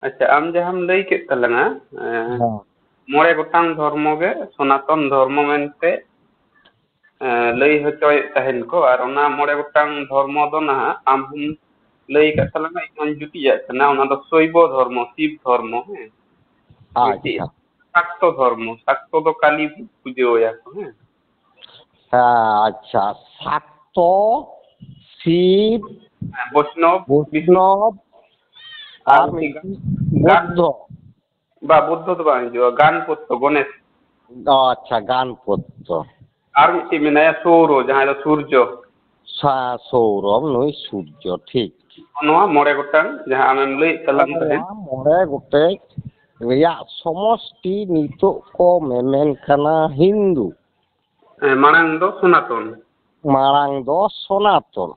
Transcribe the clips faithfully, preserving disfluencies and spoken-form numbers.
ᱟᱪᱪᱷᱟ, ᱟᱢ ᱡᱟᱦᱟᱸᱢ ᱞᱟᱹᱭ ᱠᱮᱫ ᱛᱟᱞᱟᱝᱟ, ᱮᱸ, ᱦᱮᱸ᱾ ᱢᱚᱬᱮ ᱜᱚᱴᱟᱝ ᱫᱷᱚᱨᱢᱚ ᱜᱮ ᱥᱚᱱᱟᱛᱚᱱ ᱫᱷᱚᱨᱢᱚ ᱢᱮᱱᱛᱮ, ᱮᱸ, ᱞᱟᱹᱭ ᱦᱚᱪᱚᱭᱮᱫ ᱛᱟᱦᱮᱱ ᱠᱚ, ᱟᱨ ᱚᱱᱟ ᱢᱚᱬᱮ ᱜᱚᱴᱟᱝ ᱫᱷᱚᱨᱢᱚ ᱫᱚ ᱱᱟᱦᱟᱜ ᱟᱢ ᱦᱚᱸᱢ ᱞᱟᱹᱭ ᱠᱟᱫ ᱛᱟᱞᱟᱝᱟ, ᱤᱧ ᱦᱚᱸᱧ ᱡᱩᱴᱤᱡᱟᱜ ᱠᱟᱱᱟ, ᱚᱱᱟ ᱫᱚ ᱥᱚᱭᱵᱚ ᱫᱷᱚᱨᱢᱚ, ᱥᱤᱵ ᱫᱷᱚᱨᱢᱚ, ᱦᱮᱸ᱾ ᱢᱤᱫᱴᱤᱡ ᱟᱪᱪᱷᱟ᱾ ᱥᱟᱠᱛᱚ ᱫᱷᱚᱨᱢᱚ, ᱥᱟᱠᱛᱚ ᱫᱚ ᱠᱟᱞᱤ ᱯᱩᱡᱟᱹᱣᱟᱭᱟ ᱠᱚ, ᱦᱮᱸ᱾ ᱦᱮᱸ, ᱟᱪᱪᱷᱟ, ᱥᱟᱠᱛᱚ, ᱥᱤᱵ, ᱦᱮᱸ, ᱵᱳᱭᱥᱱᱚᱵ, ᱵᱳᱭᱥᱱᱚᱵ, ᱟᱨ ᱟᱨ ᱢᱤᱫᱴᱤᱡ ᱜᱟᱱ-, ᱵᱩᱫᱽᱫᱷᱚ᱾ ᱵᱟ, ᱵᱩᱫᱽᱫᱷᱚ ᱫᱚ ᱵᱟᱝ ᱦᱤᱡᱩᱜᱼᱟ, ᱜᱟᱱ ᱯᱚᱛᱛᱚ, ᱜᱚᱱᱮᱥ᱾ ᱚ, ᱟᱪᱪᱷᱟ, ᱜᱟᱱ ᱯᱚᱛᱛᱚ᱾ ᱟᱨ ᱢᱤᱫᱴᱤᱡ ᱢᱮᱱᱟᱭᱟ ᱥᱳᱨᱚ, ᱡᱟᱦᱟᱸᱭ ᱫᱚ ᱥᱩᱨᱡᱚ᱾ ᱥᱟ-, ᱥᱳᱨᱚ, ᱱᱩᱭ ᱥᱩᱨᱡᱚ, ᱴᱷᱤᱠ᱾ ᱱᱚᱣᱟ ᱢᱚᱬᱮ ᱜᱚᱴᱟᱝ ᱡᱟᱦᱟᱸ ᱟᱢᱮᱢ ᱞᱟᱹᱭᱮᱫ ᱛᱟᱞᱟᱝ ᱛᱟᱦᱮᱸᱫ᱾ ᱱᱚᱣᱟ ᱢᱚᱬᱮ ᱜᱚᱴᱮᱡ ᱨᱮᱭᱟᱜ ᱥᱚᱢᱚᱥᱴᱤ ᱱᱤᱛᱚᱜ ᱠᱚ ᱢᱮᱢᱮᱱ ᱠᱟᱱᱟ ᱦᱤᱱᱫᱩ᱾ ᱦᱮᱸ, ᱢᱟᱲᱟᱝ ᱫᱚ ᱥᱚᱱᱟᱛᱚᱱ᱾ ᱢᱟᱲᱟᱝ ᱫᱚ ᱥᱚᱱᱟᱛᱚᱱ᱾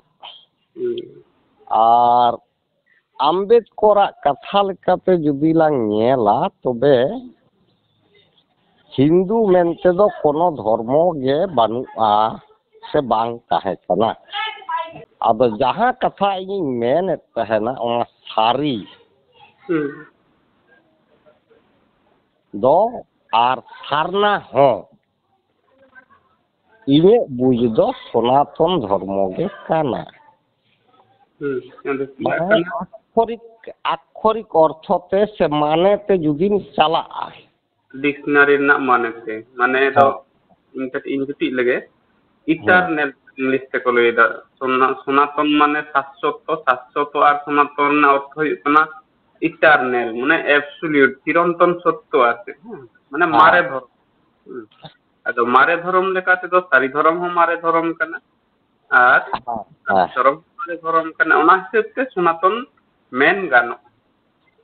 ᱦᱩᱸ᱾ ᱟᱨ ᱟᱢᱵᱮᱫᱠᱚᱨᱟᱜ ᱠᱟᱛᱷᱟ ᱞᱮᱠᱟᱛᱮ ᱡᱩᱫᱤ ᱞᱟᱝ ᱧᱮᱞᱟ, ᱛᱚᱵᱮ ᱦᱤᱱᱫᱩ ᱢᱮᱱᱛᱮ ᱫᱚ ᱠᱳᱱᱳ ᱫᱷᱚᱨᱢᱚ ᱜᱮ ᱵᱟᱹᱱᱩᱜᱼᱟ ᱥᱮ ᱵᱟᱝ ᱛᱟᱦᱮᱸ ᱠᱟᱱᱟ᱾ ᱟᱫᱚ ᱡᱟᱦᱟᱸ ᱠᱟᱛᱷᱟ ᱤᱧᱤᱧ ᱢᱮᱱᱮᱫ ᱛᱟᱦᱮᱱᱟ, ᱚᱱᱟ ᱥᱟᱹᱨᱤ ᱦᱩᱸ᱾ ᱫᱚ ᱟᱨ ᱥᱟᱨᱱᱟ ᱦᱚᱸ ᱤᱧᱟᱹᱜ ᱵᱩᱡᱽ ᱫᱚ ᱥᱚᱱᱟᱛᱚᱱ ᱫᱷᱚᱨᱢᱚ ᱜᱮ ᱠᱟᱱᱟ᱾ ᱦᱩᱸ, ᱟᱫᱚ ᱪᱮᱫ ᱢᱟᱱᱮ ᱠᱟᱱᱟ? ᱟᱠᱠᱷᱚᱨᱤᱠ, ᱟᱠᱠᱷᱚᱨᱤᱠ ᱚᱨᱛᱷᱚ ᱛᱮ ᱥᱮ ᱢᱟᱱᱮ ᱛᱮ ᱡᱩᱫᱤᱢ ᱪᱟᱞᱟᱜᱼᱟ᱾ ᱰᱤᱠᱥᱱᱟᱨᱤ ᱨᱮᱱᱟᱜ ᱢᱟᱱᱮ ᱛᱮ, ᱢᱟᱱᱮ ᱫᱚ ᱦᱮᱸ᱾ ᱤᱧ ᱠᱟᱹᱴᱤᱡ ᱤᱧ ᱡᱩᱴᱤᱡ ᱞᱮᱜᱮ᱾ ᱦᱮᱸ᱾ ᱤᱴᱟᱨᱱᱮᱞ ᱤᱝᱞᱤᱥ ᱛᱮᱠᱚ ᱞᱟᱹᱭ ᱮᱫᱟ᱾ ᱥᱚᱱᱟ-, ᱥᱚᱱᱟᱛᱚᱱ ᱢᱟᱱᱮ ᱥᱟᱥᱥᱚᱛᱚ, ᱥᱟᱥᱥᱚᱛᱚ ᱟᱨ ᱥᱚᱱᱟᱛᱚᱱ ᱨᱮᱱᱟᱜ ᱚᱨᱛᱷᱚ ᱦᱩᱭᱩᱜ ᱠᱟᱱᱟ ᱤᱴᱟᱨᱱᱮᱞ, ᱢᱟᱱᱮ ᱮᱵᱥᱚᱞᱤᱭᱩᱴ, ᱪᱤᱨᱚᱱᱛᱚᱱ ᱥᱚᱛᱛᱚ ᱟᱨ ᱪᱮᱫ, ᱦᱮᱸ? ᱢᱟᱱᱮ ᱦᱮᱸ᱾ ᱢᱟᱨᱮ ᱫᱷᱚᱨᱚᱢ᱾ ᱦᱩᱸ᱾ ᱟᱫᱚ ᱢᱟᱨᱮ ᱫᱷᱚᱨᱚᱢ ᱞᱮᱠᱟ ᱛᱮᱫᱚ ᱥᱟᱹᱨᱤ ᱫᱷᱚᱨᱚᱢ ᱦᱚᱸ ᱢᱟᱨᱮ ᱫᱷᱚᱨᱚᱢ ᱠᱟᱱᱟ, ᱟᱨ ᱦᱮᱸ, ᱦᱮᱸ᱾ ᱫᱷᱚᱨᱚᱢ ᱦᱚᱸ ᱢᱟᱨᱮ ᱫᱷᱚᱨᱚᱢ ᱠᱟᱱᱟ᱾ ᱚᱱᱟ ᱦᱤᱥᱟᱹᱵ ᱛᱮ ᱥᱚᱱᱟᱛᱚᱱ ᱢᱮᱱ ᱜᱟᱱᱚᱜᱼᱟ᱾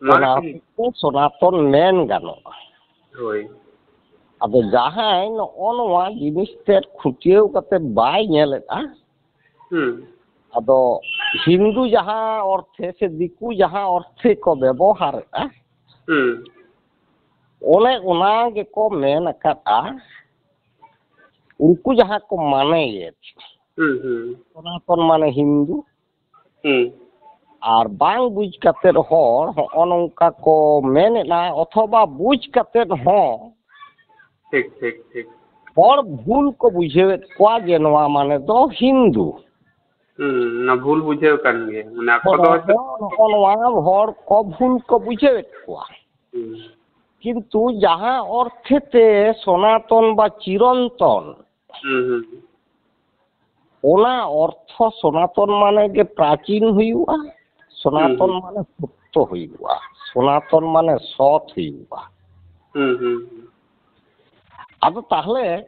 ᱱᱚᱣᱟ ᱚᱱᱟ ᱜᱮ ᱴᱷᱤᱠ᱾ ᱦᱚᱛᱮᱡ ᱛᱮ ᱥᱚᱱᱟᱛᱚᱱ ᱢᱮᱱ ᱜᱟᱱᱚᱜᱼᱟ᱾ ᱦᱳᱭ᱾ ᱟᱫᱚ ᱡᱟᱦᱟᱸᱭ ᱱᱚᱜᱼᱚ ᱱᱚᱣᱟ ᱡᱤᱱᱤᱥ ᱛᱮᱫ ᱠᱷᱩᱴᱭᱟᱹᱣ ᱠᱟᱛᱮ ᱵᱟᱭ ᱧᱮᱞᱮᱫᱼᱟ, ᱦᱩᱸ᱾ ᱟᱫᱚ ᱦᱤᱱᱫᱩ ᱡᱟᱦᱟᱸ ᱚᱨᱛᱷᱮ ᱥᱮ ᱫᱤᱠᱩ ᱡᱟᱦᱟᱸ ᱚᱨᱛᱷᱮ ᱠᱚ ᱵᱮᱵᱚᱦᱟᱨᱮᱫᱼᱟ, ᱦᱩᱸ᱾ ᱚᱱᱮ ᱚᱱᱟ ᱜᱮᱠᱚ ᱢᱮᱱ ᱟᱠᱟᱫᱼᱟ, ᱩᱱᱠᱩ ᱡᱟᱦᱟᱸ ᱠᱚ ᱢᱟᱱᱮᱭᱮᱫ, ᱦᱩᱸ, ᱦᱩᱸ᱾ ᱥᱚᱱᱟᱛᱚᱱ ᱢᱟᱱᱮ ᱦᱤᱱᱫᱩ, ᱦᱩᱸ᱾ ᱟᱨ ᱵᱟᱝ ᱵᱩᱡᱽ ᱠᱟᱛᱮᱫ ᱦᱚᱲ ᱦᱚᱸᱜᱼᱚ ᱱᱚᱝᱠᱟ ᱠᱚ ᱢᱮᱱᱮᱫᱼᱟ, ᱚᱛᱷᱚᱵᱟ ᱵᱩᱡᱽ ᱠᱟᱛᱮᱫ ᱦᱚᱸ ᱴᱷᱤᱠ, ᱴᱷᱤᱠ, ᱴᱷᱤᱠ᱾ ᱦᱚᱲ ᱵᱷᱩᱞ ᱠᱚ ᱵᱩᱡᱷᱟᱹᱣᱮᱫ ᱠᱚᱣᱟ ᱡᱮ ᱱᱚᱣᱟ ᱢᱟᱱᱮ ᱫᱚ ᱦᱤᱱᱫᱩ᱾ ᱦᱩᱸ, ᱚᱱᱟ ᱵᱷᱩᱞ ᱵᱩᱡᱷᱟᱹᱣ ᱠᱟᱱ ᱜᱮᱭᱟ᱾ ᱢᱟᱱᱮ ᱟᱠᱚ ᱫᱚ ᱦᱚᱲ ᱦᱚᱭᱛᱳ ᱫᱚ ᱱᱚᱜᱼᱚ ᱱᱚᱣᱟ ᱦᱚᱲ ᱠᱚ ᱵᱷᱩᱞ ᱠᱚ ᱵᱩᱡᱷᱟᱹᱣᱮᱫ ᱠᱚᱣᱟ᱾ ᱦᱩᱸ᱾ ᱠᱤᱱᱛᱩ ᱡᱟᱦᱟᱸ ᱚᱨᱛᱷᱮ ᱛᱮ ᱥᱚᱱᱟᱛᱚᱱ ᱵᱟ ᱪᱤᱨᱚᱱᱛᱚᱱ, ᱦᱩᱸ, ᱦᱩᱸ᱾ ᱚᱱᱟ ᱚᱨᱛᱷᱚ ᱥᱚᱱᱟᱛᱚᱱ ᱢᱟᱱᱮ ᱜᱮ ᱯᱨᱟᱪᱤᱱ ᱦᱩᱭᱩᱜᱼᱟ, ᱥᱚᱱᱟᱛᱚᱱ ᱦᱩᱸ, ᱦᱩᱸ᱾ ᱢᱟᱱᱮ ᱥᱚᱛᱛᱚ ᱦᱩᱭᱩᱜᱼᱟ, ᱥᱚᱱᱟᱛᱚᱱ ᱢᱟᱱᱮ ᱥᱚᱛ ᱦᱩᱭᱩᱜᱼᱟ᱾ ᱦᱩᱸ, ᱦᱩᱸ, ᱦᱩᱸ᱾ ᱟᱫᱚ ᱛᱟᱦᱞᱮ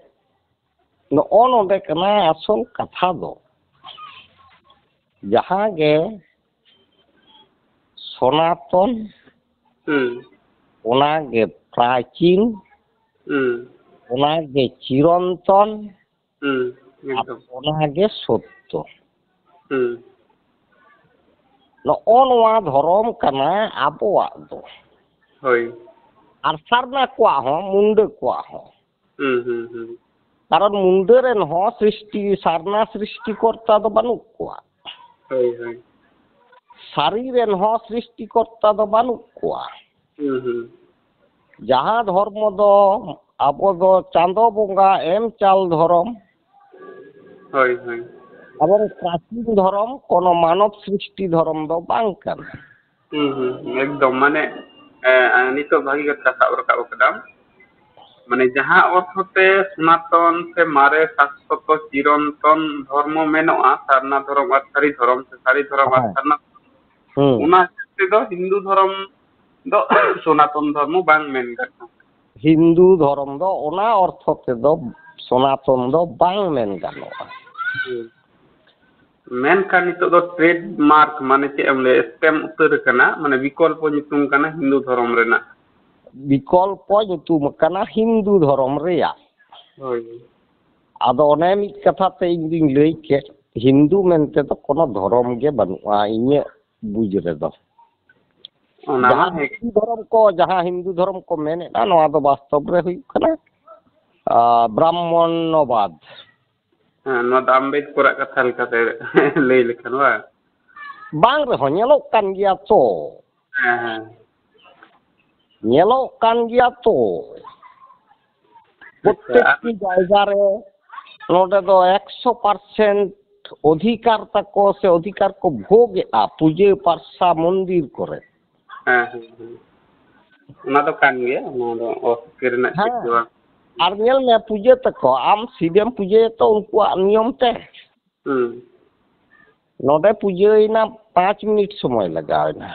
ᱱᱚᱜᱼᱚ ᱱᱚᱰᱮ ᱠᱟᱱᱟ ᱟᱥᱚᱞ ᱠᱟᱛᱷᱟ ᱫᱚ, ᱡᱟᱦᱟᱸ ᱜᱮ ᱥᱚᱱᱟᱛᱚᱱ, ᱦᱩᱸ᱾ ᱚᱱᱟ ᱜᱮ ᱯᱨᱟᱪᱤᱱ, ᱦᱩᱸ᱾ ᱚᱱᱟ ᱜᱮ ᱪᱤᱨᱚᱱᱛᱚᱱ, ᱦᱩᱸ, ᱟᱨ ᱮᱠᱫᱚᱢ᱾ ᱚᱱᱟ ᱜᱮ ᱥᱚᱛᱛᱚ᱾ ᱦᱩᱸ᱾ ᱱᱚᱜᱼᱚ ᱱᱚᱣᱟ ᱫᱷᱚᱨᱚᱢ ᱠᱟᱱᱟ ᱟᱵᱚᱣᱟᱜ ᱫᱚ᱾ ᱦᱳᱭ᱾ ᱟᱨ ᱥᱟᱨᱱᱟ ᱠᱚᱣᱟᱜ ᱦᱚᱸ, ᱢᱩᱱᱰᱟᱹ ᱠᱚᱣᱟᱜ ᱦᱚᱸ᱾ ᱦᱩᱸ, ᱦᱩᱸ, ᱦᱩᱸ᱾ ᱠᱟᱨᱚᱱ ᱢᱩᱱᱰᱟᱹ ᱨᱮᱱ ᱦᱚᱸ ᱥᱨᱤᱥᱴᱤ, ᱥᱟᱨᱱᱟ ᱥᱨᱤᱥᱴᱤ ᱠᱚᱨᱛᱟ ᱫᱚ ᱵᱟᱹᱱᱩᱜ ᱠᱚᱣᱟ᱾ ᱦᱳᱭ, ᱦᱳᱭ᱾ ᱥᱟᱹᱨᱤ ᱨᱮᱱ ᱦᱚᱸ ᱥᱨᱤᱥᱴᱤ ᱠᱚᱨᱛᱟ ᱫᱚ ᱵᱟᱹᱱᱩᱜ ᱠᱚᱣᱟ᱾ ᱦᱩᱸ, ᱦᱩᱸ᱾ ᱡᱟᱦᱟᱸ ᱫᱷᱚᱨᱢᱚ ᱫᱚ ᱟᱵᱚ ᱫᱚ ᱪᱟᱸᱫᱚ ᱵᱚᱸᱜᱟ ᱮᱢ ᱪᱟᱞ ᱫᱷᱚᱨᱚᱢ᱾ ᱦᱳᱭ, ᱦᱳᱭ᱾ ᱮᱵᱚᱝ ᱯᱨᱟᱪᱤᱱ ᱫᱷᱚᱨᱚᱢ ᱠᱳᱱᱳ ᱢᱟᱱᱚᱵ ᱥᱨᱤᱥᱴᱤ ᱫᱷᱚᱨᱚᱢ ᱫᱚ ᱵᱟᱝ ᱠᱟᱱᱟ᱾ ᱦᱩᱸ, ᱦᱩᱸ, ᱦᱩᱸ, ᱮᱠᱫᱚᱢ, ᱢᱟᱱᱮ, ᱮ, ᱱᱤᱛᱚᱜ ᱵᱷᱟᱹᱜᱤ ᱠᱟᱛᱷᱟ ᱥᱟᱵ ᱨᱟᱠᱟᱵ ᱟᱠᱟᱫᱟᱢ᱾ ᱢᱟᱱᱮ, ᱡᱟᱦᱟᱸ ᱚᱨᱛᱷᱚ ᱛᱮ ᱥᱚᱱᱟᱛᱚᱱ ᱥᱮ ᱢᱟᱨᱮ ᱥᱟᱥᱛᱚ ᱪᱤᱨᱚᱱᱛᱚᱱ ᱫᱷᱚᱨᱢᱚ ᱢᱮᱱᱚᱜᱼᱟ, ᱥᱟᱨᱱᱟ ᱫᱷᱚᱨᱚᱢ ᱟᱨ ᱥᱟᱹᱨᱤ ᱫᱷᱚᱨᱚᱢ ᱥᱮ ᱥᱟᱹᱨᱤ ᱫᱷᱚᱨᱚᱢ ᱟᱨ ᱦᱮᱸ᱾ ᱥᱟᱨᱱᱟ, ᱦᱩᱸ᱾ ᱚᱱᱟ ᱦᱤᱥᱟᱹᱵ ᱛᱮᱫᱚ ᱦᱤᱱᱫᱩ ᱫᱷᱚᱨᱚᱢ ᱫᱚ ᱥᱚᱱᱟᱛᱚᱱ ᱫᱷᱚᱨᱢᱚ ᱵᱟᱝ ᱢᱮᱱ ᱜᱟᱱᱚᱜᱼᱟ᱾ ᱦᱤᱱᱫᱩ ᱫᱷᱚᱨᱚᱢ ᱫᱚ ᱚᱱᱟ ᱚᱨᱛᱷᱚ ᱛᱮᱫᱚ ᱥᱚᱱᱟᱛᱚᱱ ᱫᱚ ᱵᱟᱝ ᱢᱮᱱ ᱜᱟᱱᱚᱜᱼᱟ᱾ ᱦᱩᱸ᱾ ᱢᱮᱱᱠᱷᱟᱱ ᱱᱤᱛᱚᱜ ᱫᱚ trademark, ᱢᱟᱱᱮ ᱪᱮᱫ ᱮᱢ ᱞᱟᱹᱭᱟ, stamp ᱩᱛᱟᱹᱨ ᱟᱠᱟᱱᱟ, ᱢᱟᱱᱮ ᱵᱤᱠᱚᱞᱯᱚ ᱧᱩᱛᱩᱢ ᱠᱟᱱᱟ ᱦᱤᱱᱫᱩ ᱫᱷᱚᱨᱚᱢ ᱨᱮᱱᱟᱜ᱾ ᱵᱤᱠᱚᱞᱯᱚ ᱧᱩᱛᱩᱢ ᱠᱟᱱᱟ ᱦᱤᱱᱫᱩ ᱫᱷᱚᱨᱚᱢ ᱨᱮᱭᱟᱜ᱾ ᱦᱳᱭ᱾ ᱟᱫᱚ ᱚᱱᱮ ᱢᱤᱫ ᱠᱟᱛᱷᱟ ᱛᱮ ᱤᱧ ᱫᱩᱧ ᱞᱟᱹᱭ ᱠᱮᱫ, ᱦᱤᱱᱫᱩ ᱢᱮᱱᱛᱮ ᱫᱚ ᱠᱳᱱᱳ ᱫᱷᱚᱨᱚᱢ ᱜᱮ ᱵᱟᱹᱱᱩᱜᱼᱟ ᱤᱧᱟᱹᱜ ᱵᱩᱡᱽ ᱨᱮᱫᱚ᱾ ᱚᱱᱟ ᱢᱟ ᱡᱟᱦᱟᱸ ᱦᱮᱸ᱾ ᱦᱤᱱᱫᱩ ᱫᱷᱚᱨᱚᱢ ᱠᱚ, ᱡᱟᱦᱟᱸ ᱦᱤᱱᱫᱩ ᱫᱷᱚᱨᱚᱢ ᱠᱚ ᱢᱮᱱᱮᱫᱼᱟ, ᱱᱚᱣᱟ ᱫᱚ ᱵᱟᱥᱛᱚᱵ ᱨᱮ ᱦᱩᱭᱩᱜ ᱠᱟᱱᱟ, ᱟ, ᱵᱨᱟᱦᱢᱚᱱᱚᱵᱟᱫᱽ᱾ ᱦᱮᱸ, ᱱᱚᱣᱟ ᱫᱚ ᱟᱢᱵᱮᱫᱽᱠᱚᱨᱟᱜ ᱠᱟᱛᱷᱟ ᱞᱮᱠᱟᱛᱮ ᱞᱟᱹᱭ ᱞᱮᱠᱷᱟᱱ, ᱵᱟᱝ? ᱵᱟᱝ ᱨᱮᱦᱚᱸ ᱧᱮᱞᱚᱜ ᱠᱟᱱ ᱜᱮᱭᱟ ᱛᱚ᱾ ᱦᱮᱸ, ᱦᱮᱸ᱾ ᱧᱮᱞᱚᱜ ᱠᱟᱱ ᱜᱮᱭᱟ ᱛᱚ᱾ ᱟᱪᱪᱷᱟ, ᱟᱨ ᱯᱨᱚᱛᱮᱠᱴᱤ ᱡᱟᱭᱜᱟ ᱨᱮ ᱱᱚᱰᱮ ᱫᱚ ᱮᱠᱥᱚ ᱯᱟᱨᱥᱮᱱᱴ ᱚᱫᱷᱤᱠᱟᱨ ᱛᱟᱠᱚ ᱥᱮ ᱚᱫᱷᱤᱠᱟᱨ ᱠᱚ ᱵᱷᱳᱜ ᱮᱫᱼᱟ ᱯᱩᱡᱟᱹ ᱯᱟᱨᱥᱟ ᱢᱚᱱᱫᱤᱨ ᱠᱚᱨᱮ᱾ ᱦᱮᱸ, ᱦᱮᱸ, ᱦᱮᱸ᱾ ᱚᱱᱟ ᱫᱚ ᱠᱟᱱ ᱜᱮᱭᱟ, ᱚᱱᱟ ᱫᱚ ᱚᱥᱩᱵᱤᱫᱷᱟ ᱨᱮᱱᱟᱜ ᱪᱮᱫ ᱦᱮᱸ᱾ ᱜᱮ ᱵᱟᱝ᱾ ᱟᱨ ᱧᱮᱞ ᱢᱮ, ᱯᱩᱡᱟᱹ ᱛᱟᱠᱚ, ᱟᱢ ᱥᱤᱵᱮᱢ ᱯᱩᱡᱟᱹᱭᱟ ᱛᱚ ᱩᱱᱠᱩᱣᱟᱜ ᱱᱤᱭᱚᱢ ᱛᱮ᱾ ᱦᱩᱸ᱾ ᱱᱚᱰᱮ ᱯᱩᱡᱟᱹᱭᱮᱱᱟ, ᱯᱟᱸᱪ ᱢᱤᱱᱤᱴ ᱥᱚᱢᱚᱭ ᱞᱟᱜᱟᱣ ᱮᱱᱟ᱾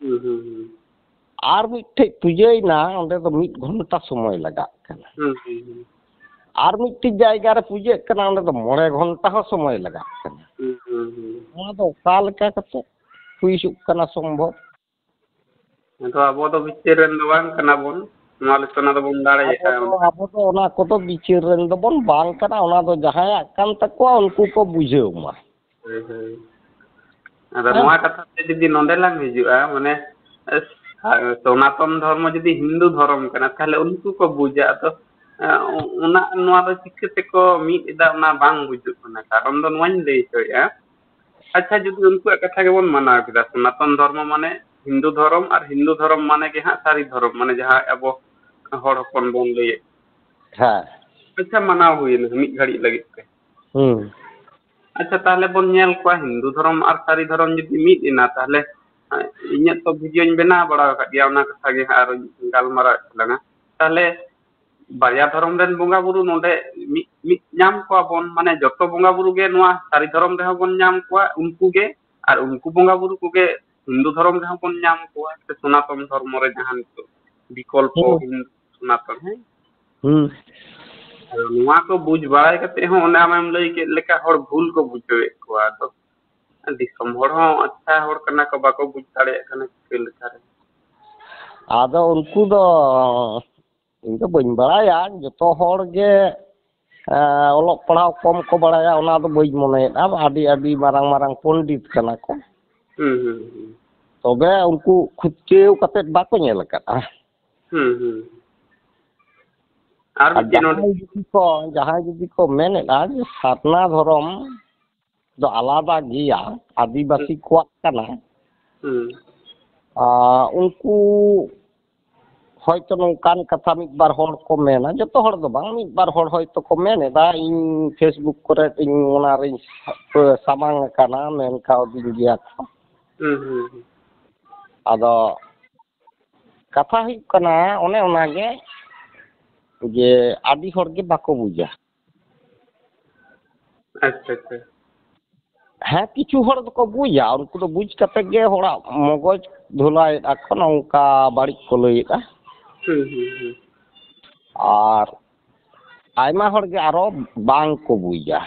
ᱦᱩᱸ, ᱦᱩᱸ, ᱦᱩᱸ᱾ ᱟᱨ ᱢᱤᱫᱴᱷᱮᱡ ᱯᱩᱡᱟᱹᱭᱮᱱᱟ, ᱚᱸᱰᱮ ᱫᱚ ᱢᱤᱫ ᱜᱷᱚᱱᱴᱟ ᱥᱚᱢᱚᱭ ᱞᱟᱜᱟᱜ ᱠᱟᱱᱟ᱾ ᱦᱩᱸ, ᱦᱩᱸ, ᱦᱩᱸ᱾ ᱟᱨ ᱢᱤᱫᱴᱤᱡ ᱡᱟᱭᱜᱟ ᱨᱮ ᱯᱩᱡᱟᱹᱜ ᱠᱟᱱᱟ, ᱚᱸᱰᱮ ᱫᱚ ᱢᱚᱬᱮ ᱜᱷᱚᱱᱴᱟ ᱦᱚᱸ ᱥᱚᱢᱚᱭ ᱞᱟᱜᱟᱜ ᱠᱟᱱᱟ᱾ ᱦᱩᱸ, ᱦᱩᱸ, ᱦᱩᱸ᱾ ᱱᱚᱣᱟ ᱫᱚ ᱚᱠᱟ ᱞᱮᱠᱟ ᱠᱟᱛᱮ ᱦᱩᱭ ᱦᱤᱡᱩᱜ ᱠᱟᱱᱟ ᱥᱚᱢᱵᱷᱚᱵ? ᱟᱫᱚ ᱟᱵᱚ ᱫᱚ ᱵᱤᱪᱟᱹᱨ ᱨᱮᱱ ᱫᱚ ᱵᱟᱝ ᱠᱟᱱᱟ ᱵᱚᱱ, ᱱᱚᱣᱟ ᱞᱮᱠᱟ ᱚᱱᱟ ᱫᱚᱵᱚᱱ ᱫᱟᱲᱮᱭᱟᱜᱼᱟ᱾ ᱟᱵᱚ ᱫᱚ, ᱟᱵᱚ ᱫᱚ ᱚᱱᱟ ᱠᱚᱫᱚ ᱵᱤᱪᱟᱹᱨ ᱨᱮᱱ ᱫᱚᱵᱚᱱ ᱵᱟᱝ ᱠᱟᱱᱟ, ᱚᱱᱟ ᱫᱚ ᱡᱟᱦᱟᱸᱭᱟᱜ ᱠᱟᱱ ᱛᱟᱠᱚᱣᱟ ᱩᱱᱠᱩ ᱠᱚ ᱵᱩᱡᱷᱟᱹᱣ ᱢᱟ᱾ ᱦᱳᱭ, ᱦᱳᱭ᱾ ᱟᱫᱚ ᱦᱮᱸ᱾ ᱱᱚᱣᱟ ᱠᱟᱛᱷᱟ ᱛᱮ ᱡᱩᱫᱤ ᱱᱚᱰᱮ ᱞᱟᱝ ᱦᱤᱡᱩᱜᱼᱟ, ᱢᱟᱱᱮ, ᱮ, ᱥᱟ-, ᱥᱚᱱᱟᱛᱚᱱ ᱫᱷᱚᱨᱢᱚ ᱡᱩᱫᱤ ᱦᱤᱱᱫᱩ ᱫᱷᱚᱨᱚᱢ ᱠᱟᱱᱟ, ᱛᱟᱦᱞᱮ ᱩᱱᱠᱩ ᱠᱚ ᱵᱩᱡᱟ, ᱟᱫᱚ, ᱮ, ᱚᱱᱟ, ᱱᱚᱣᱟ ᱫᱚ ᱪᱤᱠᱟᱹ ᱛᱮᱠᱚ ᱢᱤᱫ ᱮᱫᱟ, ᱚᱱᱟ ᱵᱟᱝ ᱵᱩᱡᱩᱜ ᱠᱟᱱᱟ᱾ ᱠᱟᱨᱚᱱ ᱫᱚ ᱱᱚᱣᱟᱧ ᱞᱟᱹᱭ ᱦᱚᱪᱚᱭᱮᱫᱼᱟ, ᱟᱪᱪᱷᱟ, ᱡᱩᱫᱤ ᱩᱱᱠᱩᱣᱟᱜ ᱠᱟᱛᱷᱟ ᱜᱮᱵᱚᱱ ᱢᱟᱱᱟᱣ ᱠᱮᱫᱟ, ᱥᱚᱱᱟᱛᱚᱱ ᱫᱷᱚᱨᱢᱚ ᱢᱟᱱᱮ ᱦᱤᱱᱫᱩ ᱫᱷᱚᱨᱚᱢ, ᱟᱨ ᱦᱤᱱᱫᱩ ᱫᱷᱚᱨᱚᱢ ᱢᱟᱱᱮ ᱜᱮ ᱦᱟᱸᱜ ᱥᱟᱹᱨᱤ ᱫᱷᱚᱨᱚᱢ, ᱢᱟᱱᱮ ᱡᱟᱦᱟᱸ ᱟᱵᱚ ᱦᱚᱲ ᱦᱚᱯᱚᱱ ᱵᱚᱱ ᱞᱟᱹᱭᱮᱫ᱾ ᱦᱮᱸ᱾ ᱟᱪᱪᱷᱟ, ᱢᱟᱱᱟᱣ ᱦᱩᱭᱮᱱᱟ ᱢᱤᱫ ᱜᱷᱟᱹᱲᱤᱡ ᱞᱟᱹᱜᱤᱫ ᱛᱮ᱾ ᱦᱩᱸ᱾ ᱟᱪᱪᱷᱟ, ᱛᱟᱦᱞᱮ ᱵᱚᱱ ᱧᱮᱞ ᱠᱚᱣᱟ, ᱦᱤᱱᱫᱩ ᱫᱷᱚᱨᱚᱢ ᱟᱨ ᱥᱟᱹᱨᱤ ᱫᱷᱚᱨᱚᱢ ᱡᱩᱫᱤ ᱢᱤᱫ ᱮᱱᱟ, ᱛᱟᱦᱞᱮ, ᱮᱸ, ᱤᱧᱟᱹᱜ ᱛᱚ ᱵᱷᱤᱰᱤᱭᱳᱧ ᱵᱮᱱᱟᱣ ᱵᱟᱲᱟ ᱟᱠᱟᱫ ᱜᱮᱭᱟ, ᱚᱱᱟ ᱠᱟᱛᱷᱟ ᱜᱮ ᱦᱟᱸᱜ ᱟᱨᱚᱧ ᱜᱟᱞᱢᱟᱨᱟᱣᱮᱫ ᱛᱟᱞᱟᱝᱟ᱾ ᱛᱟᱦᱞᱮ ᱵᱟᱨᱭᱟ ᱫᱷᱚᱨᱚᱢ ᱨᱮᱱ ᱵᱚᱸᱜᱟ ᱵᱩᱨᱩ ᱱᱚᱰᱮ ᱢᱤᱫ, ᱢᱤᱫ ᱧᱟᱢ ᱠᱚᱣᱟ ᱵᱚᱱ, ᱢᱟᱱᱮ ᱡᱚᱛᱚ ᱵᱚᱸᱜᱟ ᱵᱩᱨᱩ ᱜᱮ ᱱᱚᱣᱟ ᱥᱟᱹᱨᱤ ᱫᱷᱚᱨᱚᱢ ᱨᱮᱦᱚᱸ ᱵᱚᱱ ᱧᱟᱢ ᱠᱚᱣᱟ ᱩᱱᱠᱩ ᱜᱮ, ᱟᱨ ᱩᱱᱠᱩ ᱵᱚᱸᱜᱟ ᱵᱩᱨᱩ ᱠᱚᱜᱮ ᱦᱤᱱᱫᱩ ᱫᱷᱚᱨᱚᱢ ᱨᱮᱦᱚᱸ ᱵᱚᱱ ᱧᱟᱢ ᱠᱚᱣᱟ, ᱥᱮ ᱥᱚᱱᱟᱛᱚᱱ ᱫᱷᱚᱨᱢᱚ ᱨᱮ ᱡᱟᱦᱟᱸ ᱱᱤᱛᱚᱜ ᱵᱤᱠᱚᱞᱯᱚ ᱦᱩᱸ᱾ ᱦᱤᱱᱫᱩ ᱥᱚᱱᱟᱛᱚᱱ, ᱦᱮᱸ? ᱦᱩᱸ᱾ ᱟᱫᱚ ᱱᱚᱣᱟ ᱠᱚ ᱵᱩᱡᱽ ᱵᱟᱲᱟᱭ ᱠᱟᱛᱮ ᱦᱚᱸ ᱚᱱᱮ ᱟᱢᱮᱢ ᱞᱟᱹᱭ ᱠᱮᱫ ᱞᱮᱠᱟ ᱦᱚᱲ ᱵᱷᱩᱞ ᱠᱚ ᱵᱩᱡᱷᱟᱹᱣᱮᱫ ᱠᱚᱣᱟ᱾ ᱟᱫᱚ ᱫᱤᱥᱚᱢ ᱦᱚᱲ ᱦᱚᱸ ᱟᱪᱪᱷᱟ ᱦᱚᱲ ᱠᱟᱱᱟ ᱠᱚ, ᱵᱟᱠᱚ ᱵᱩᱡᱽ ᱫᱟᱲᱮᱭᱟᱜ ᱠᱟᱱᱟ ᱪᱤᱠᱟᱹ ᱞᱮᱠᱟᱨᱮ᱾ ᱟᱫᱚ ᱩᱱᱠᱩ ᱫᱚ ᱤᱧ ᱫᱚ ᱵᱟᱹᱧ ᱵᱟᱲᱟᱭᱟ, ᱡᱚᱛᱚ ᱦᱚᱲ ᱜᱮ, ᱮᱸ, ᱚᱞᱚᱜ ᱯᱟᱲᱦᱟᱣ ᱠᱚᱢ ᱠᱚ ᱵᱟᱲᱟᱭᱟ, ᱚᱱᱟ ᱫᱚ ᱵᱟᱹᱧ ᱢᱚᱱᱮᱭᱮᱫᱼᱟ᱾ ᱟᱹᱰᱤ, ᱟᱹᱰᱤ ᱢᱟᱨᱟᱝ ᱢᱟᱨᱟᱝ ᱯᱚᱱᱰᱤᱛ ᱠᱟᱱᱟ ᱠᱚ᱾ ᱦᱩᱸ, ᱦᱩᱸ, ᱦᱩᱸ᱾ ᱛᱚᱵᱮ ᱩᱱᱠᱩ ᱠᱷᱩᱪᱟᱹᱣ ᱠᱟᱛᱮᱫ ᱵᱟᱠᱚ ᱧᱮᱞ ᱟᱠᱟᱫᱼᱟ᱾ ᱦᱩᱸ, ᱦᱩᱸ᱾ ᱟᱨ ᱟᱨ ᱢᱤᱫᱴᱮᱱ ᱱᱚᱰᱮ ᱡᱟᱦᱟᱸᱭ ᱡᱩᱫᱤ ᱠᱚ, ᱡᱟᱦᱟᱸᱭ ᱡᱩᱫᱤ ᱠᱚ ᱢᱮᱱᱮᱫᱼᱟ ᱡᱮ ᱥᱟᱨᱱᱟ ᱫᱷᱚᱨᱚᱢ ᱫᱚ ᱟᱞᱟᱫᱟ ᱜᱮᱭᱟ, ᱟᱹᱫᱤᱵᱟᱹᱥᱤ ᱠᱚᱣᱟᱜ ᱠᱟᱱᱟ᱾ ᱦᱩᱸ᱾ ᱟᱨ ᱩᱱᱠᱩ ᱦᱚᱭᱛᱚ ᱱᱚᱝᱠᱟᱱ ᱠᱟᱛᱷᱟ ᱢᱤᱫ ᱵᱟᱨ ᱦᱚᱲ ᱠᱚ ᱢᱮᱱᱟ, ᱡᱚᱛᱚ ᱦᱚᱲ ᱫᱚ ᱵᱟᱝ, ᱢᱤᱫ ᱵᱟᱨ ᱦᱚᱲ ᱦᱚᱭᱛᱚ ᱠᱚ ᱢᱮᱱ ᱮᱫᱟ, ᱤᱧ Facebook ᱠᱚᱨᱮ ᱤᱧ ᱚᱱᱟ ᱨᱤᱧ ᱥᱟᱢᱟᱝ ᱟᱠᱟᱱᱟ, ᱢᱮᱱ ᱠᱟᱣᱫᱤᱧ ᱜᱮᱭᱟ ᱠᱚ᱾ ᱦᱩᱸ, ᱦᱩᱸ, ᱦᱩᱸ᱾ ᱟᱫᱚ ᱠᱟᱛᱷᱟ ᱦᱩᱭᱩᱜ ᱠᱟᱱᱟ, ᱚᱱᱮ ᱚᱱᱟᱜᱮ ᱡᱮ ᱟᱹᱰᱤ ᱦᱚᱲ ᱜᱮ ᱵᱟᱠᱚ ᱵᱩᱡᱟ᱾ ᱟᱪᱪᱷᱟ, ᱟᱪᱪᱷᱟ᱾ ᱦᱮᱸ, ᱠᱤᱪᱷᱩ ᱦᱚᱲ ᱫᱚᱠᱚ ᱵᱩᱡᱟ, ᱩᱱᱠᱩ ᱫᱚ ᱵᱩᱡᱽ ᱠᱟᱛᱮ ᱜᱮ ᱦᱚᱲᱟᱜ ᱢᱚᱜᱚᱡᱽ ᱫᱷᱩᱞᱟᱭᱮᱫᱼᱟ ᱠᱚ, ᱱᱚᱝᱠᱟ ᱵᱟᱹᱲᱤᱡ ᱠᱚ ᱞᱟᱹᱭᱮᱫᱼᱟ᱾ ᱦᱩᱸ, ᱦᱩᱸ, ᱦᱩᱸ᱾ ᱟᱨ ᱟᱭᱢᱟ ᱦᱚᱲ ᱜᱮ ᱟᱨᱚ ᱵᱟᱝ ᱠᱚ ᱵᱩᱡᱟ᱾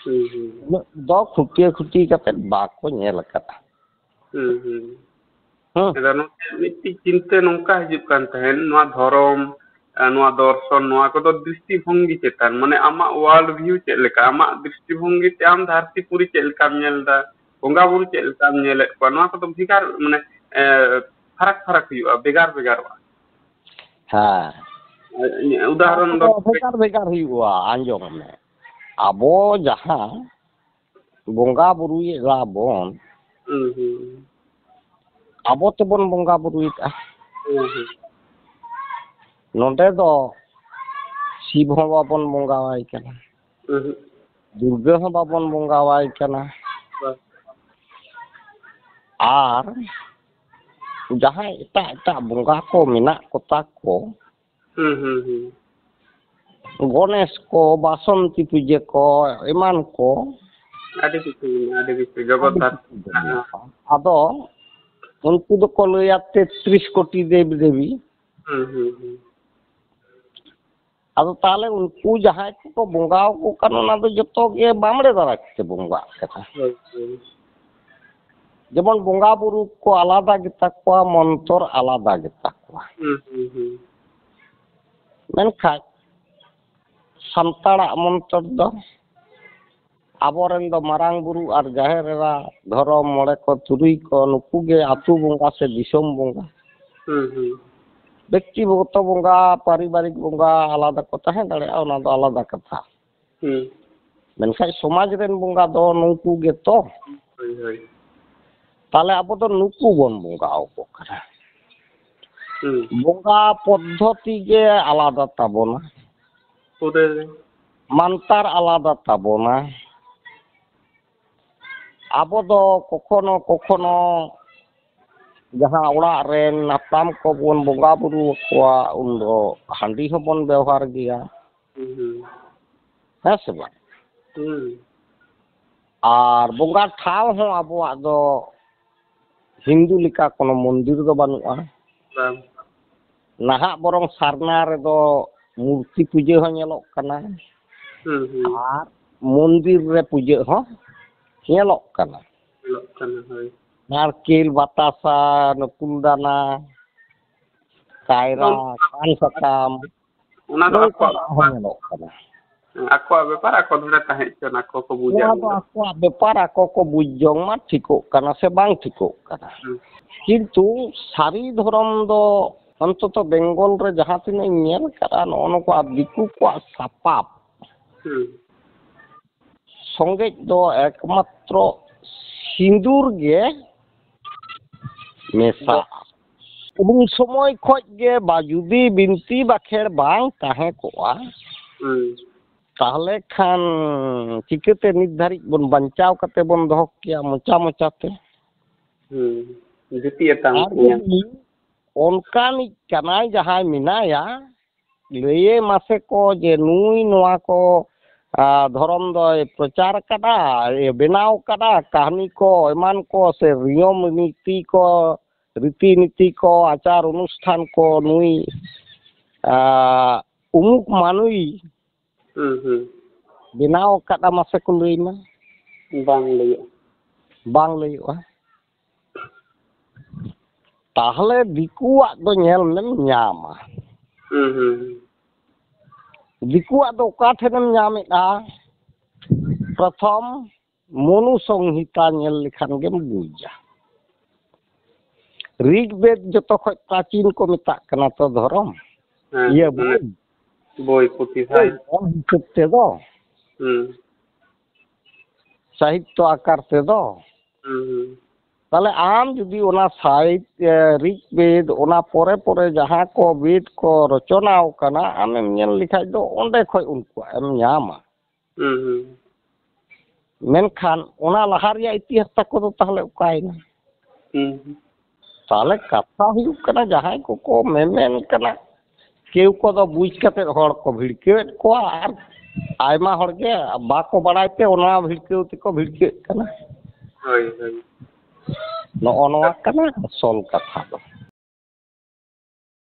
ᱦᱩᱸ, ᱦᱩᱸ᱾ ᱩᱱᱟᱹᱜ ᱫᱚ ᱠᱷᱩᱴᱤᱭᱟᱹ ᱠᱷᱩᱴᱤ ᱠᱟᱛᱮ ᱵᱟᱠᱚ ᱧᱮᱞ ᱟᱠᱟᱫᱟ᱾ ᱦᱩᱸ, ᱦᱩᱸ᱾ ᱦᱩᱸ᱾ ᱟᱫᱚ ᱱᱚᱛᱮ ᱢᱤᱫᱴᱤᱡ ᱪᱤᱱᱛᱟᱹ ᱱᱚᱝᱠᱟ ᱦᱤᱡᱩᱜ ᱠᱟᱱ ᱛᱟᱦᱮᱸᱫ, ᱱᱚᱣᱟ ᱫᱷᱚᱨᱚᱢ, ᱟᱨ ᱱᱚᱣᱟ ᱫᱚᱨᱥᱚᱱ, ᱱᱚᱣᱟ ᱠᱚᱫᱚ ᱫᱨᱤᱥᱴᱤᱵᱷᱚᱝᱜᱤ ᱪᱮᱛᱟᱱ, ᱢᱟᱱᱮ ᱟᱢᱟᱜ world view ᱪᱮᱫ ᱞᱮᱠᱟ, ᱟᱢᱟᱜ ᱫᱨᱤᱥᱴᱤᱵᱷᱚᱝᱜᱤ ᱛᱮ ᱟᱢ ᱫᱷᱟᱹᱨᱛᱤ ᱯᱩᱨᱤ ᱪᱮᱫ ᱞᱮᱠᱟᱢ ᱧᱮᱞ ᱮᱫᱟ, ᱵᱚᱸᱜᱟ ᱵᱩᱨᱩ ᱪᱮᱫ ᱞᱮᱠᱟᱢ ᱧᱮᱞᱮᱫ ᱠᱚᱣᱟ, ᱱᱚᱣᱟ ᱠᱚᱫᱚ ᱵᱷᱮᱜᱟᱨ, ᱢᱟᱱᱮ, ᱮ, ᱯᱷᱟᱨᱟᱠ ᱯᱷᱟᱨᱟᱠ ᱦᱩᱭᱩᱜᱼᱟ, ᱵᱷᱮᱜᱟᱨ ᱵᱷᱮᱜᱟᱨᱚᱜᱼᱟ᱾ ᱦᱮᱸ᱾ ᱮ, ᱩᱫᱟᱦᱚᱨᱚᱱ ᱫᱚ ᱵᱷᱮᱜᱟᱨ ᱵᱷᱮᱜᱟᱨ ᱦᱩᱭᱩᱜᱼᱟ, ᱟᱸᱡᱚᱢ ᱢᱮ᱾ ᱟᱵᱚ ᱡᱟᱦᱟᱸ ᱵᱚᱸᱜᱟ ᱵᱩᱨᱩᱭᱮᱫᱟ ᱵᱚᱱ, ᱦᱩᱸ, ᱦᱩᱸ᱾ ᱟᱵᱚ ᱛᱮᱵᱚᱱ ᱵᱚᱸᱜᱟ ᱵᱩᱨᱩᱭᱮᱫᱼᱟ᱾ ᱦᱩᱸ, ᱦᱩᱸ᱾ ᱱᱚᱰᱮ ᱫᱚ ᱥᱤᱵ ᱦᱚᱸ ᱵᱟᱵᱚᱱ ᱵᱚᱸᱜᱟᱣᱟᱭ ᱠᱟᱱᱟ, ᱦᱩᱸ, ᱦᱩᱸ᱾ ᱫᱩᱨᱜᱟᱹ ᱦᱚᱸ ᱵᱟᱵᱚᱱ ᱵᱚᱸᱜᱟᱣᱟᱭ ᱠᱟᱱᱟ᱾ ᱦᱳᱭ᱾ ᱟᱨ ᱡᱟᱦᱟᱸᱭ ᱮᱴᱟᱜ ᱮᱴᱟᱜ ᱵᱚᱸᱜᱟ ᱠᱚ ᱢᱮᱱᱟᱜ ᱠᱚᱛᱟ ᱠᱚ, ᱦᱩᱸ, ᱦᱩᱸ, ᱦᱩᱸ᱾ ᱜᱚᱱᱮᱥ ᱠᱚ, ᱵᱟᱥᱚᱱᱛᱤ ᱯᱩᱡᱟᱹ ᱠᱚ, ᱮᱢᱟᱱ ᱠᱚ᱾ ᱟᱹᱰᱤ ᱠᱤᱪᱷᱩ ᱢᱮᱱᱟᱜᱼᱟ, ᱟᱹᱰᱤ ᱠᱤᱪᱷᱩ, ᱡᱚᱜᱚᱛ ᱟᱹᱰᱤ ᱫᱷᱟᱨᱮ ᱠᱤᱪᱷᱩ ᱜᱮ ᱢᱮᱱᱟᱜᱼᱟ᱾ ᱢᱮᱱᱟᱜᱼᱟ᱾ ᱟᱫᱚ ᱩᱱᱠᱩ ᱫᱚᱠᱚ ᱞᱟᱹᱭᱟ ᱛᱮᱛᱨᱤᱥ ᱠᱳᱴᱤ ᱫᱮᱵ ᱫᱮᱵᱤ᱾ ᱦᱩᱸ, ᱦᱩᱸ, ᱦᱩᱸ᱾ ᱟᱫᱚ ᱛᱟᱦᱚᱞᱮ ᱩᱱᱠᱩ ᱡᱟᱦᱟᱸᱭ ᱠᱚᱠᱚ ᱵᱚᱸᱜᱟ ᱟᱠᱚ ᱠᱟᱱ, ᱚᱱᱟ ᱫᱚ ᱡᱚᱛᱚ ᱜᱮ ᱵᱟᱢᱲᱮ ᱫᱟᱨᱟ ᱛᱮ ᱵᱚᱸᱜᱟᱜ ᱠᱟᱱᱟ᱾ ᱦᱳᱭ, ᱦᱳᱭ᱾ ᱡᱮᱢᱚᱱ ᱵᱚᱸᱜᱟ ᱵᱩᱨᱩ ᱠᱚ ᱟᱞᱟᱫᱟ ᱜᱮᱛᱟ ᱠᱚᱣᱟ, ᱢᱚᱱᱛᱚᱨ ᱟᱞᱟᱫᱟ ᱜᱮᱛᱟ ᱠᱚᱣᱟ᱾ ᱦᱩᱸ, ᱦᱩᱸ, ᱦᱩᱸ᱾ ᱢᱮᱱᱠᱷᱟᱱ ᱥᱟᱱᱛᱟᱲᱟᱜ ᱢᱚᱱᱛᱚᱨ ᱫᱚ ᱟᱵᱚᱨᱮᱱ ᱫᱚ ᱢᱟᱨᱟᱝ ᱵᱩᱨᱩ ᱟᱨ ᱡᱟᱦᱮᱨ ᱮᱨᱟ, ᱫᱷᱚᱨᱚᱢ ᱢᱚᱬᱮ ᱠᱚ, ᱛᱩᱨᱩᱭ ᱠᱚ, ᱱᱩᱠᱩ ᱜᱮ ᱟᱹᱛᱩ ᱵᱚᱸᱜᱟ ᱥᱮ ᱫᱤᱥᱚᱢ ᱵᱚᱸᱜᱟ᱾ ᱦᱩᱸ, ᱦᱩᱸ᱾ ᱵᱮᱠᱛᱤᱜᱚᱛᱚ ᱵᱚᱸᱜᱟ, ᱯᱟᱨᱤᱵᱟᱨᱤᱠ ᱵᱚᱸᱜᱟ ᱟᱞᱟᱫᱟ ᱠᱚ ᱛᱟᱦᱮᱸ ᱫᱟᱲᱮᱭᱟᱜᱼᱟ, ᱚᱱᱟ ᱫᱚ ᱟᱞᱟᱫᱟ ᱠᱟᱛᱷᱟ᱾ ᱦᱩᱸ᱾ ᱢᱮᱱᱠᱷᱟᱱ ᱥᱚᱢᱟᱡᱽ ᱨᱮᱱ ᱵᱚᱸᱜᱟ ᱫᱚ ᱱᱩᱠᱩ ᱜᱮᱛᱚ᱾ ᱦᱳᱭ, ᱦᱳᱭ᱾ ᱛᱟᱦᱞᱮ ᱟᱵᱚ ᱫᱚ ᱱᱩᱠᱩ ᱵᱚᱱ ᱵᱚᱸᱜᱟ ᱟᱠᱚ ᱠᱟᱱᱟ᱾ ᱦᱩᱸ᱾ ᱵᱚᱸᱜᱟ ᱯᱚᱫᱽᱫᱷᱚᱛᱤ ᱜᱮ ᱟᱞᱟᱫᱟ ᱛᱟᱵᱚᱱᱟ᱾ ᱯᱩᱨᱟᱹ ᱜᱮ᱾ ᱢᱟᱱᱛᱟᱨ ᱟᱞᱟᱫᱟ ᱛᱟᱵᱚᱱᱟ᱾ ᱟᱵᱚ ᱫᱚ ᱠᱚᱠᱷᱚᱱᱚ ᱠᱚᱠᱷᱚᱱᱚ ᱡᱟᱦᱟᱸ ᱚᱲᱟᱜ ᱨᱮᱱ ᱦᱟᱯᱲᱟᱢ ᱠᱚᱵᱚᱱ ᱵᱚᱸᱜᱟ ᱵᱩᱨᱩ ᱟᱠᱚᱣᱟ, ᱩᱱ ᱫᱚ ᱦᱟᱺᱰᱤ ᱦᱚᱸᱵᱚᱱ ᱵᱮᱣᱦᱟᱨ ᱜᱮᱭᱟ᱾ ᱦᱩᱸ, ᱦᱩᱸ᱾ ᱦᱮᱸ ᱥᱮ ᱵᱟᱝ? ᱦᱩᱸ᱾ ᱟᱨ ᱵᱚᱸᱜᱟ ᱴᱷᱟᱶ ᱦᱚᱸ ᱟᱵᱚᱣᱟᱜ ᱫᱚ ᱦᱤᱱᱫᱩ ᱞᱮᱠᱟ ᱠᱳᱱᱳ ᱢᱚᱱᱫᱤᱨ ᱫᱚ ᱵᱟᱹᱱᱩᱜᱼᱟ᱾ ᱵᱟᱝ᱾ ᱱᱟᱦᱟᱜ ᱵᱚᱨᱚᱝ ᱥᱟᱨᱱᱟ ᱨᱮᱫᱚ ᱢᱩᱨᱛᱤ ᱯᱩᱡᱟᱹ ᱦᱚᱸ ᱧᱮᱞᱚᱜ ᱠᱟᱱᱟ᱾ ᱦᱩᱸ, ᱦᱩᱸ᱾ ᱟᱨ ᱢᱚᱱᱫᱤᱨ ᱨᱮ ᱯᱩᱡᱟᱹ ᱦᱚᱸ ᱧᱮᱞᱚᱜ ᱠᱟᱱᱟ᱾ ᱧᱮᱞᱚᱜ ᱠᱟᱱᱟ, ᱦᱳᱭ᱾ ᱱᱟᱨᱠᱮᱞ, ᱵᱟᱛᱟᱥᱟ, ᱱᱟᱹᱯᱩᱞ ᱫᱟᱱᱟ, ᱠᱟᱭᱨᱟ, ᱚᱱ- ᱯᱟᱱ ᱥᱟᱠᱟᱢ, ᱚᱱᱟ ᱫᱚ ᱱᱚᱜᱼᱚ ᱟᱠᱚᱣᱟᱜ ᱱᱚᱣᱟ ᱦᱚᱸ ᱵᱮᱯᱟᱨ᱾ ᱧᱮᱞᱚᱜ ᱠᱟᱱᱟ᱾ ᱟᱠᱚᱣᱟᱜ ᱵᱮᱯᱟᱨ ᱟᱠᱚ ᱫᱷᱟᱨᱮ ᱛᱟᱦᱮᱸ ᱦᱚᱪᱚᱱ, ᱟᱠᱚ ᱠᱚ ᱵᱩᱡᱟ ᱱᱚᱣᱟ ᱚᱱᱟ ᱫᱚ ᱫᱚ᱾ ᱟᱠᱚᱣᱟᱜ ᱵᱮᱯᱟᱨ ᱟᱠᱚ ᱠᱚ ᱵᱩᱡᱽ ᱡᱚᱝ ᱢᱟ ᱴᱷᱤᱠᱚᱜ ᱠᱟᱱᱟ ᱥᱮ ᱵᱟᱝ ᱴᱷᱤᱠᱚᱜ ᱠᱟᱱᱟ᱾ ᱦᱩᱸ᱾ ᱠᱤᱱᱛᱩ ᱥᱟᱹᱨᱤ ᱫᱷᱚᱨᱚᱢ ᱫᱚ ᱚᱱᱛᱚᱛᱚ ᱵᱮᱝᱜᱚᱞ ᱨᱮ ᱡᱟᱦᱟᱸ ᱛᱤᱱᱟᱹᱜ ᱤᱧ ᱧᱮᱞ ᱠᱟᱜᱼᱟ, ᱱᱚᱜᱼᱚ ᱱᱚᱝᱠᱟ ᱫᱤᱠᱩ ᱠᱚᱣᱟᱜ ᱥᱟᱯᱟᱵ ᱦᱩᱸ᱾ ᱥᱚᱸᱜᱮᱡ ᱫᱚ ᱮᱠᱢᱟᱛᱨᱚ ᱥᱤᱸᱫᱩᱨ ᱜᱮ ᱢᱮᱥᱟᱜᱼᱟ᱾ ᱩᱱ ᱥᱚᱢᱚᱭ ᱠᱷᱚᱡ ᱜᱮ ᱵᱟ-, ᱡᱩᱫᱤ ᱵᱤᱱᱛᱤ ᱵᱟᱠᱷᱮᱲ ᱵᱟᱝ ᱛᱟᱦᱮᱸ ᱠᱚᱜᱼᱟ, ᱦᱩᱸ᱾ ᱛᱟᱦᱞᱮ ᱠᱷᱟᱱ ᱪᱤᱠᱟᱹᱛᱮ ᱱᱤᱛ ᱫᱷᱟᱹᱨᱤᱡ ᱵᱚᱱ ᱵᱟᱧᱪᱟᱣ ᱠᱟᱛᱮ ᱵᱚᱱ ᱫᱚᱦᱚ ᱠᱮᱭᱟ ᱢᱚᱪᱟ ᱢᱚᱪᱟᱛᱮ? ᱦᱩᱸ᱾ ᱡᱩᱛᱤ ᱟᱛᱟᱝ ᱟᱨ ᱠᱤᱧᱟ᱾ ᱡᱩᱫᱤ ᱚᱱᱠᱟᱱᱤᱡ ᱠᱟᱱᱟᱭ ᱡᱟᱦᱟᱸᱭ ᱢᱮᱱᱟᱭᱟ, ᱞᱟᱹᱭᱮ ᱢᱟᱥᱮ ᱠᱚ ᱡᱮ ᱱᱩᱭ ᱱᱚᱣᱟ ᱠᱚ, ᱟ, ᱫᱷᱚᱨᱚᱢ ᱫᱚᱭ ᱯᱨᱚᱪᱟᱨ ᱠᱟᱫᱟ, ᱮ, ᱵᱮᱱᱟᱣ ᱠᱟᱫᱟ, ᱠᱟᱹᱦᱱᱤ ᱠᱚ ᱮᱢᱟᱱ ᱠᱚ ᱥᱮ ᱱᱤᱭᱚᱢ ᱱᱤᱛᱤ ᱠᱚ, ᱨᱤᱛᱤ ᱱᱤᱛᱤ ᱠᱚ, ᱟᱪᱟᱨ ᱚᱱᱩᱥᱴᱷᱟᱱ ᱠᱚ ᱱᱩᱭ, ᱟ, ᱩᱢᱩᱠ ᱢᱟᱱᱩᱭ ᱦᱩᱸ, ᱦᱩᱸ᱾ ᱵᱮᱱᱟᱣ ᱟᱠᱟᱫᱼᱟ, ᱢᱟᱥᱮ ᱠᱚ ᱞᱟᱹᱭ ᱢᱟ᱾ ᱵᱟᱝ ᱞᱟᱹᱭᱚᱜᱼᱟ᱾ ᱵᱟᱝ ᱞᱟᱹᱭᱚᱜᱼᱟ᱾ ᱛᱟᱦᱞᱮ ᱫᱤᱠᱩᱣᱟᱜ ᱫᱚ ᱧᱮᱞ ᱢᱮᱢ ᱧᱟᱢᱟ᱾ ᱦᱩᱸ, ᱦᱩᱸ, ᱦᱩᱸ᱾ ᱫᱤᱠᱩᱣᱟᱜ ᱫᱚ ᱚᱠᱟ ᱴᱷᱮᱱᱮᱢ ᱧᱟᱢᱮᱫᱼᱟ? ᱯᱨᱚᱛᱷᱚᱢ ᱢᱚᱱᱩ ᱥᱚᱝᱦᱤᱛᱟ ᱧᱮᱞ ᱞᱮᱠᱷᱟᱱ ᱜᱮᱢ ᱵᱩᱡᱟ᱾ ᱨᱤᱜᱽ ᱵᱮᱫ ᱡᱚᱛᱚ ᱠᱷᱚᱡ ᱯᱨᱟᱪᱤᱱ ᱠᱚ ᱢᱮᱛᱟᱜ ᱠᱟᱱᱟ ᱛᱚ ᱫᱷᱚᱨᱚᱢ᱾ ᱦᱮᱸ, ᱤᱭᱟᱹ ᱢᱟᱱᱮ ᱵᱳᱭ᱾ ᱵᱳᱭ ᱯᱩᱛᱷᱤ ᱦᱳᱭ, ᱥᱟᱭ᱾ ᱚᱞ ᱦᱤᱥᱟᱹᱵ ᱛᱮᱫᱚ᱾ ᱦᱩᱸ᱾ ᱥᱟᱦᱤᱛᱛᱚ ᱟᱠᱟᱨ ᱛᱮᱫᱚ᱾ ᱦᱩᱸ, ᱦᱩᱸ᱾ ᱛᱟᱦᱞᱮ ᱟᱢ ᱡᱩᱫᱤ ᱚᱱᱟ ᱥᱟᱦᱤᱛ-, ᱮ, ᱨᱤᱠ ᱵᱮᱫ, ᱚᱱᱟ ᱯᱚᱨᱮ ᱯᱚᱨᱮ ᱡᱟᱦᱟᱸ ᱠᱚ ᱵᱮᱫ ᱠᱚ ᱨᱚᱪᱚᱱᱟᱣ ᱠᱟᱱᱟ, ᱟᱢᱮᱢ ᱧᱮᱞ ᱞᱮᱠᱷᱟᱡ ᱫᱚ ᱚᱸᱰᱮ ᱠᱷᱚᱡ ᱩᱱᱠᱩᱣᱟᱜ ᱮᱢ ᱧᱟᱢᱟ᱾ ᱦᱩᱸ, ᱦᱩᱸ᱾ ᱢᱮᱱᱠᱷᱟᱱ ᱚᱱᱟ ᱞᱟᱦᱟ ᱨᱮᱭᱟᱜ ᱤᱛᱤᱦᱟᱥ ᱛᱟᱠᱚ ᱫᱚ ᱛᱟᱦᱞᱮ ᱚᱠᱟᱭᱮᱱᱟ? ᱦᱩᱸ, ᱦᱩᱸ᱾ ᱛᱟᱦᱞᱮ ᱠᱟᱛᱷᱟ ᱦᱩᱭᱩᱜ ᱠᱟᱱᱟ, ᱡᱟᱦᱟᱸᱭ ᱠᱚᱠᱚ ᱢᱮᱢᱮᱱ ᱠᱟᱱᱟ, ᱠᱮᱣ ᱠᱚᱫᱚ ᱵᱩᱡᱽ ᱠᱟᱛᱮ ᱦᱚᱲ ᱠᱚ ᱵᱷᱤᱲᱠᱟᱹᱣᱮᱫ ᱠᱚᱣᱟ, ᱟᱨ ᱟᱭᱢᱟ ᱦᱚᱲ ᱜᱮ ᱵᱟᱠᱚ ᱵᱟᱲᱟᱭ ᱛᱮ ᱚᱱᱟ ᱵᱷᱤᱲᱠᱟᱹᱣ ᱛᱮᱠᱚ ᱵᱷᱤᱲᱠᱟᱹᱜ ᱠᱟᱱᱟ᱾ ᱦᱳᱭ, ᱦᱳᱭ᱾ ᱱᱚᱜᱼᱚ ᱱᱚᱣᱟ ᱠᱟᱱᱟ ᱟᱥᱚᱞ ᱠᱟᱛᱷᱟ ᱫᱚ᱾